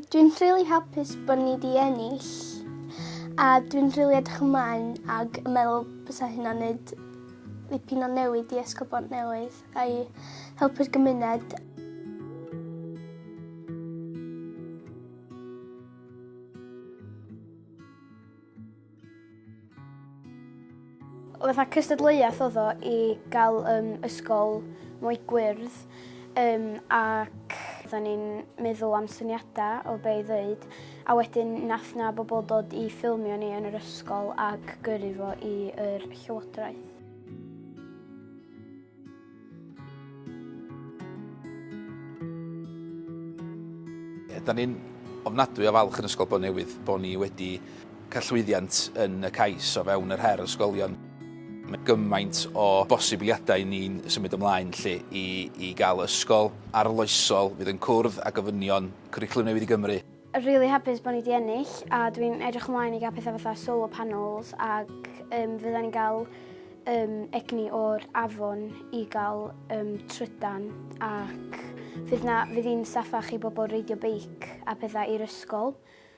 Dwi'n rili hapus bod ni 'di ennill a dwi'n rili edrych ymlaen ag yn meddwl bysa hynna'n neud dipyn o newid i Ysgol Bontnewydd a i helpu'r gymuned. Fatha cystadleuaeth oedd o i gael ysgol mwy gwyrdd ac oedden ni'n meddwl am syniadau o be i ddeud a wedyn nath 'na bobl dod i ffilmio ni yn yr ysgol ac gyrru fo i yr llywodraeth. Da ni'n ofnadwy o falch yn Ysgol Bontnewydd bod ni wedi cael llwyddiant yn y cais o fewn yr her ysgolion. Mae gymaint o bosibiliadau ni'n symud ymlaen lle i, i gael ysgol arloesol fydd yn cwrdd â gofynion Cwricwlwm Newydd i Gymru. Rili hapus bod ni 'di ennill a dwi'n edrych ymlaen i gael pethau fatha solar panels ac fydda ni'n gael egni o'r afon i gael trydan ac fydd 'na, fydd hi'n saffach i bobl reidio beic a pethau i'r ysgol.